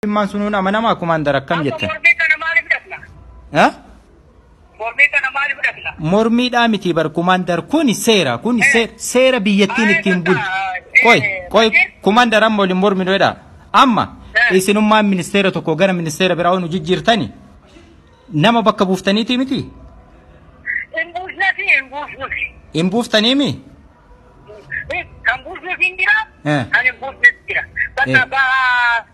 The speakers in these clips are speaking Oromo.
Dhimmaan sunuun amanamaa kumaandar akkam jettan? Mormii kana maaliif dhaqna? Ha? Mormii kana maaliif dhaqna? Mormiidhaa miti bar kumaandar, kuni seera, kuni seera biyyattiin ittiin bultu. Qoy qoy kumaandar, amma waliin morminu jedha. Amma isinummaan ministeera tokko gara ministeera biraa onu jijjiirtani nama bakka buuftaniiti miti? Hin buusnasi, hin buusnusi. Hin buuftaniimi? Kan buusnus hin jira, kan hin buusnes jira. Bakka bahaa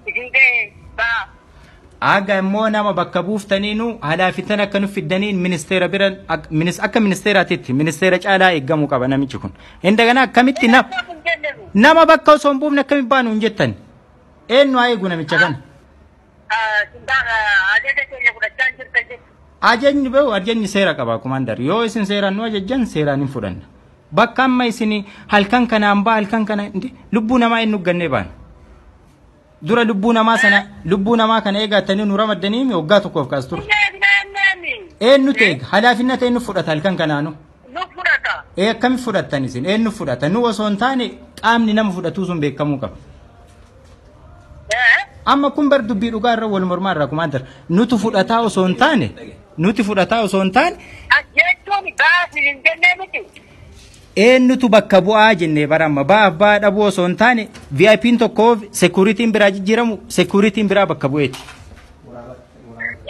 isin ga'e bahaa. Aga immoo nama bakka buuftaniinu halaafitan akka nu fiddaniin ministeera bira akka ministeeraatitti ministeera caalaa eeggamuu qaba namichi kun. Indagana akkamitti nama bakka osoo hin buufne akkamitti baanu hin jettan? Eenyu haa eegu namicha kana? Ajaja keenya fudhachaa hin jirtan jechuudha. Ajajni beeku, ajajni seera qaba kumaandar. Yoo isin seeraan nu ajajjan seeraan hin fudhanna. Bakka amma isin halkan kanaan baa, halkan kana lubbuu namaa inni uggannee baana. Dura lubbuu namaa sana, lubbuu namaa kana eegattanii nu ramaddanii waggaa tokkoof kaas ture. Eenyutu eega? Halaafinna ta'e nu fudhata halkan kanaanu. Nu fudhata. Ee, akkami fudhattan isin? Eenyu fudhata? Nu osoo hin taane qaamni nama fudhatuu sun beekamuu qaba. Amma kun bar dubbii dhugaa irra wal mormaa irraa kumaandar. Nuti fudhataa osoo hin taane, nuti fudhataa osoo hin taane. Jechuun baasii hin jennee miti. Eenyutu bakka bu'aa jennee bara amma ba'aaf ba'aa dhabuu osoo hin taane, VIP'n tokko security'n biraa jijjiiramu security'n biraa bakka bu'eeti.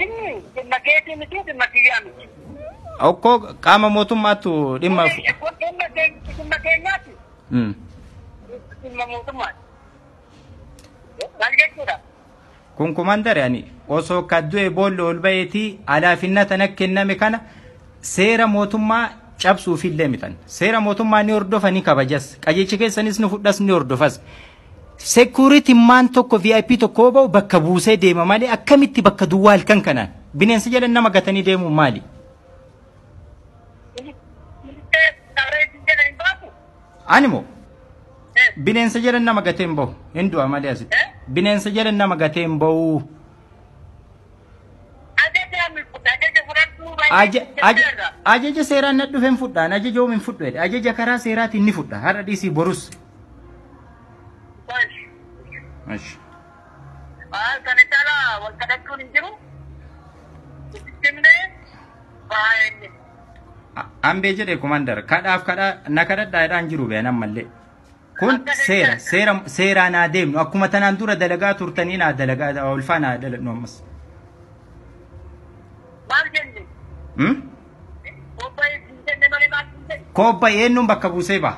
Inni dhimma keetii miti, dhimma kiyyaa miti. Okkoo qaama mootummaattu dhimma. Kun dhimma keenyaati. Dhimma mootummaati. Maal jechuudha? Kun kumaandare, ani osoo kaddu'e boolla ol ba'eetii alaafinna tana kenname kana seera mootummaa cabsuufillee mitan. Seera mootummaa ni hordofa, ni kabajas. Qajeelcha keessanis ni fudhas, ni hordofas. Security maan tokko VIP tokko ba'u bakka buusee deema malee akkamitti bakka duwwaa halkan kanaan bineensa jedhan nama gatanii deemuun maali? Ani moo bineensa jedhan nama gatee hin bahu, hin du'a malee asitti. Bineensa jedhan nama gatee hin bahu. Ajaja seeraan na dhufe hin fudhaan, ajaja oom hin fudhu jedhe, ajaja karaa seeraatiin ni fudha, har'a dhiisii borus. Kana caalaa wal kadhachuun hin jiru. Itti baay'ee. Ambee jedhe kumaandar, kadhaaf kadhaa na kadhadhaa jedhaan jiru beekan ammallee. Kun seera, seera seeraa naa deemnu, akkuma tanaan dura dalagaa turtanii naa dalagaa ulfaa naa daladhu ammas. Maal jenne? Kobbaa hin jenne malee maal hin jenne? Kobba eenyuun bakka buusee ba'a?